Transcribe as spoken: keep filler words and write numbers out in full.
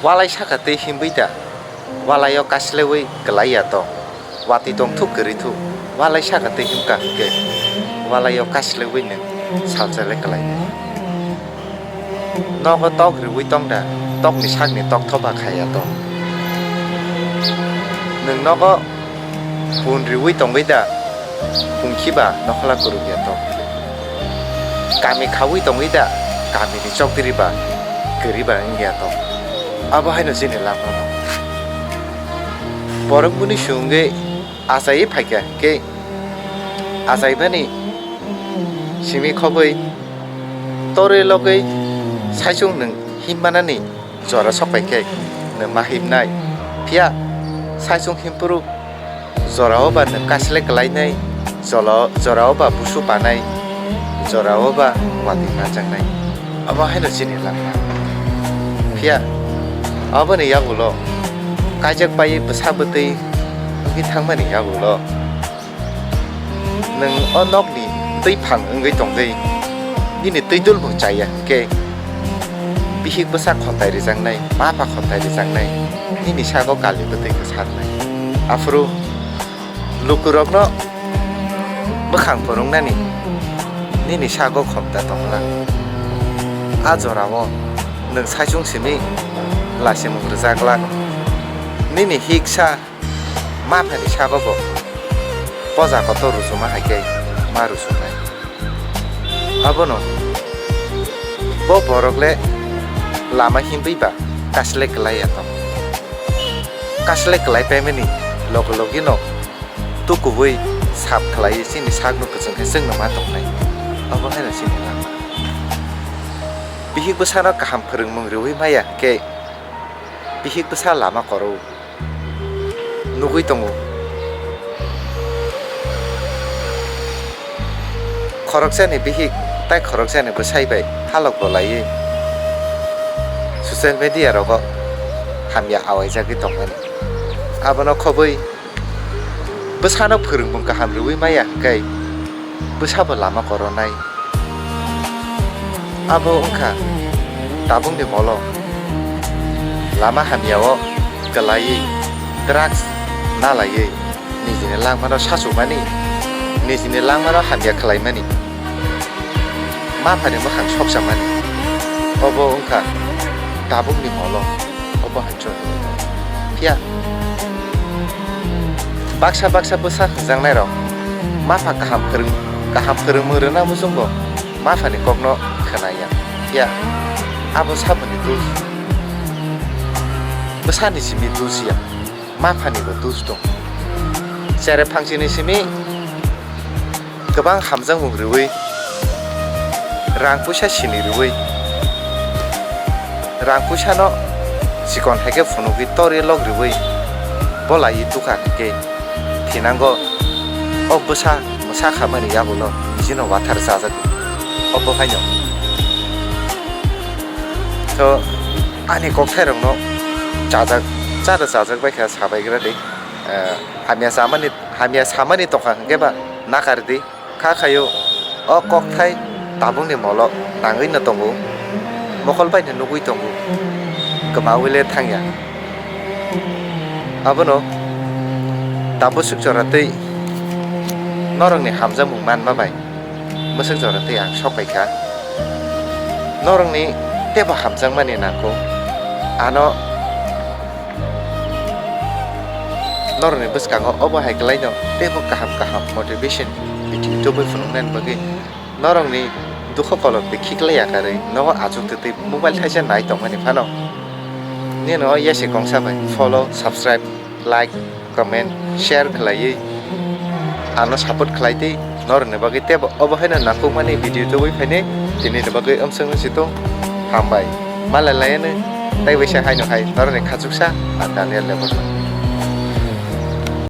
Walai saka tei himwi da, walai o kaslewi kwlai ya tong, watwi tongthuk kwrwi thuk, walai saka tei himkha hwnkhe, walai o kaslewi nwng salsa le kwlainai. Nogo tok riwi tong da, tokni sakni tokthoba kha ya tong. Nwng nogo pun riwi tongwi da, pungkhi ba nokhla kwrwk ya tong. Kami khawi tongwi da, kamini chokdiri ba kwrwi ba wng ya tong. Abo haino chini lama no. Borok buni swngwi achaiwi phaikha khe, achaibani simi khobwi torwi logwi saichung nwng himmanani jora sokpai khe nwng ma himnai. Phiya saichung himphuru jorao ba nwng kasle kwlainai, jolo-, jorao ba busu panai, jorao ba watwi manjaknai. Abo haino chini lama. Phiya aboni yagulo kaijak pai bwsa bwtwi wngwi thangmani yagulo nwng o nokni twi phang wngwi tongwi nini twi dulbung chaya hwnkhe bihik bwsa khontai rijaknai, ma pha khontai rijaknai, nini sago kali bwtwi kwsarnai. Aphuru lukurokno bwkhang phwrwngnani nini sago khomta tonglang. A jorao nwng saichung simi lasimung rwjaglak. Nini hiksa ma phani sago bo poja kotor rwchuma hai khe ma rwchunai. Abono bo borok le lama himwi ba kasle kwlai ya tong. Kasle kwlai paimani logi logi no tukubui sap khlaiwi chini sakno kwchwng khe chwngno ma tongnai. Abo haino chini lama. Bihik bwsano kaham phwrwngmung rwui maya hwnkhe bihik bwsa lama koro nugui tongo. Khoroksani bihik tai khoroksani bwsai bai halok bo laiwi social media rogo hamya awaijagwi tongmani. Abono khobwi bwsano phwrwngmung kaham rwui maya hwnkhe bwsabo lama koronai. Abo wngkha tabukni molo. Lama hamyao kwlaiwi drugs nalaiwi nijini langmano sachukmani, nijini langmano hamya khlaimani, ma phani mwkhang sokchamani. Obo wngkha tabukni molo. Obo hai chwng. Phiya baksa baksa bwsa hwnjaknairok mapha kaham phwrwng, kaham phwrwngmung rwna muchungo maphani kokno khwnaya. Phiya abo saboni dos. Bwsani simi dos ya, maphanibo dos tong. Chere phangsini simi kwbang hamjakmung rwui, rang puisa sini rwui, rang puisano chikon hai khe phunugwi tori lok rwui, bo laiwi tukha hai khe thinango. O bwsa mwsa khamani yagulo nijino wathar chajak, obo haino. To ani kokthairokno chajak, chara chajak bai kha sabaigra de, eh, hamya chamani, hamya samani tongkha hwnkhe ba nakar di. Kha khaio, o kokthai tabukni molo nangwi no tongo, mokol bai no nugwi tongo, kwmaui le thangya. Abono tabuk swk jora tei norokni hamjakmung manma bai mwswk jora tei ang sok pai kha. Norokni teibo hamjakmani nangkuk, ano norokni bwskango obo hai kwlaino teibo kaham kaham motivation video tubui phunuknani bagwi norokni dukho kolok tei khiklai yakarwi nogo achuk twi twi mobile thaisa nai tongmani phano nini o yasi kongsa bai follow, subscribe, like, comment, share khlaiwi ano support khlai tei norokni bagwi teibo obo haino nangkukmani video tubui phainai tini ni bagwi umswk no situng hambai malai laiano tei waisa haino hai norokni khachuksa ang Daniel Lebar.